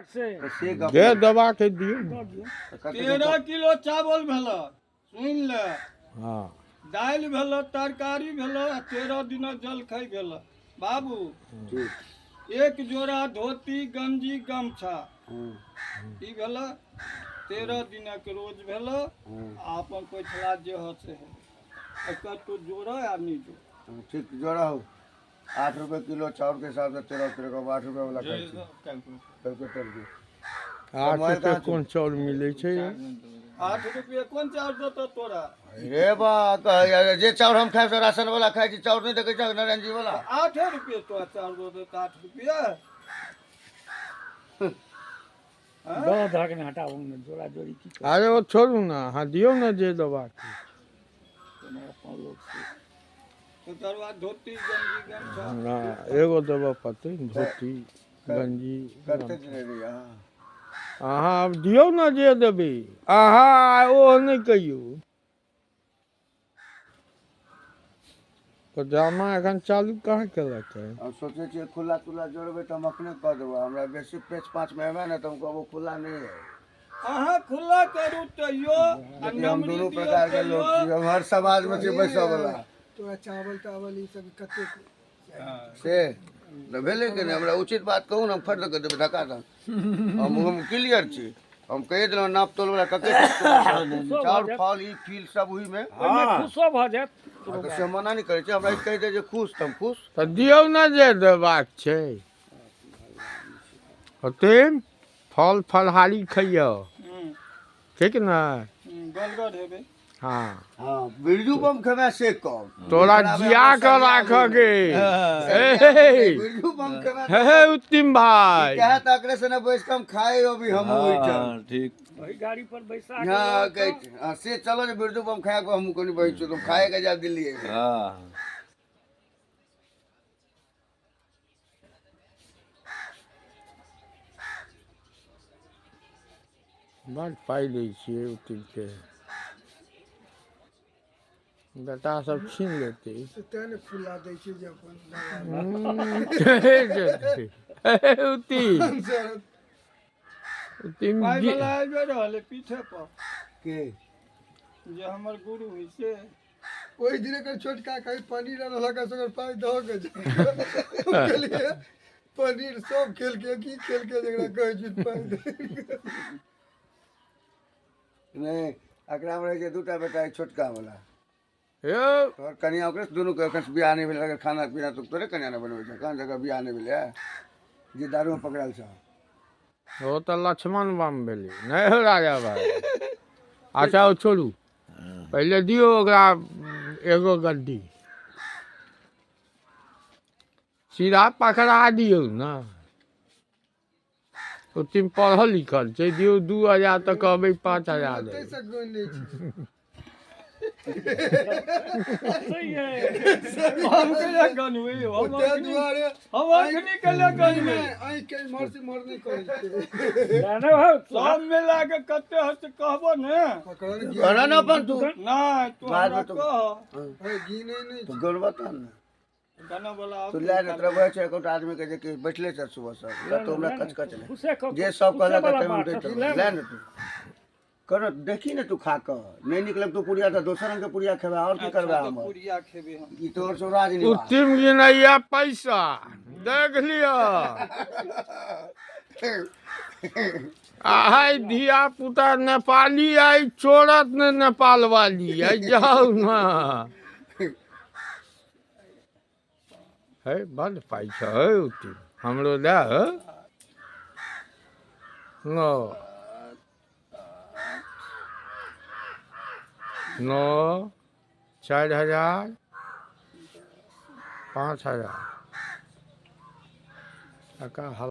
से गप जे दबाके दियौ ने। 13 किलो चावल भेल, सुनि ले। हँ, दालि भेल, तरकारी भेल आ 13 दिनक जलखै भेल। बाबू, एक जोड़ा धोती, गंजी, गमछा, ई भेल 13 दिनक रोज भेल। आ अपन पैछला जे ह से है, एकर तो जोड़ आ नहि जोड़। ठीक, जोड़ा हो। 8 रुपए किलो चाउर के हिसाब से 13 13 8 रुपए वाला खाइ छी, कैलकुलेटर के। 8 रुपये कोन चाउर मिलै छै? 8 रुपये कोन चाउर देतौ तोरा? रे बा, कहै जे चाउर हम खायब से राशन वाला खाइ छी चाउर नहि देखै छह नारायण जी वाला? 8 रुपये तोरा चाउर देतौ तऽ 8 रुपये। दऽ धक ने, हटाबू ने, जोड़ा जोड़ी की? अरे ओ छोड़ू ने, अहाँ दियौ ने जे दबाके। अपन लोक से। तकर बाद धोती, गंजी, गमछा। ना, एगो देबऽ पड़तै, धोती, गंजी। कते दिन रही अहाँ? अहाँ आब दियौ ने जे देबै अहाँ, ओ नहि कहियौ। पजामा एखन चालू कहाँ केलक है? हम सोचै छियै खुला तुला जोड़बै तऽ हम अपने कऽ देबो। हमरा बेसी पेच पाँचमे एबै ने तऽ हम कहबो खुला नहि है। अहाँ खुला करू तैयो आ लेकिन हम नमरी दुनू दियौ प्रकार के तैयो। लोग छी, हम हर समाज मे छी बैसऽ वाला। तोरा चावल तावल ई सब कतेक? से तऽ भेलै कि नहि? हमरा उचित बात कहू ने, हम फट दऽ कऽ देबै धक्का दऽ। हम क्लियर छी, हम कहि देलहुँ नाप तोल वाला कते चाउर, फल, ई फील सब ओहिमे। ओहिमे खुशो भऽ जायत। तऽ से मना नहि करै छी। हमरा ई कहि दे जे खुश तऽ हम खुश। तऽ दियौ ने जे देबाक छै। ओते फल फलहारी खइयौ। ठीक ने? गलगर हेबै। हँ। हँ, बिरजू बम खेबै से कम। तोरा जिया कऽ राखऽ के हे। बिरजू बम खेबै। हे उत्तम भाई। कहे तऽ एकरे से ने बैस कऽ हम खाए अभी हम ओहिठाम। ठीक। ओहि गाड़ी पर बैसा हँ, कहै छी। हँ, से चलो ने, बिरजू बम खाए कऽ हमहूँ कनि बैस छी, तुम खाए के जायब दिल्ली। हँ। बड पाइ दै छियै उत्तमके, बेटा सब छीन लेतै। से तें ने खुला दै छै जे अपन उत्तम, उत्तम। पाइ वाला आबि रहल है पीछे पर। के? जे हमर गुरु होइ से। ओहि दिन एकर छोटका कही पनीर अनलक से ओकर पाइ दऽ के कहलियै पनीर सब खेलके की खेलके जकरा कहै छी पाइ दे। नहि, एकरा मे रहै छै दूटा बेटा, एक छोटका वाला। यौ। तोहर कनिया ओकरे दुनू के एखन बियाह नहि भेलै, अगर खाना पीना तऽ तोरे कनिया ने बनबै छै? कहाँ जगह बियाह नहि भेलै जे दारूमे पकड़ायल छौ। ओ तऽ लक्ष्मण बम भेलै नहि हो राजा भाई? अच्छा, ओ छोड़ू, पहिले दियौ ओकरा एगो गड्डी, सीधा पकड़ा दियौ ने। उत्तम पढ़ल लिखल छै, दियौ 2000 तऽ कहबै 5000 देबै। ताहिसँ गुण नहि छै। सही है। हम कहिया गनबै? हम ताहि दुआरे हम अखनी कहिया गनबै? आँखि के इम्हर से इम्हर नहि करै छै। नहि हौ। सब मिला के कते हत कहबो ने। पकड़ल। गना ने अपन तू। नहि, तू बाद हमरा मे तो- कह। है, गिनै नहि। तू गनबा तहन ने। गनऽ वाला। तू लए ने, तोरा वएह छै एकोटा आदमी के जे कि बैठले छ सुबह से, कतौ हमरा कच कच नहि। खुशे कऽ जे सब कहलक खुशे तै वाला हम बात दैत है, रहब। लए ने तू कर, देखी ने तू खा कऽ नहि निकलक तू पुड़िया तऽ दोसर रंग के पुड़िया खेबै, आओर की करबै हमर? पुड़िया खेबै हम। ई तोहर सब राजनिवास। उत्तम गिनैया पैसा, देख लिअ। आइ धिया पुता नेपाली आइ चोरत ने, नेपाल वाली आइ जाउ ने। है, बड पाइ छै है उत्तम, हमरो दए हौ। नौ नौ 4000, 5000 टाका।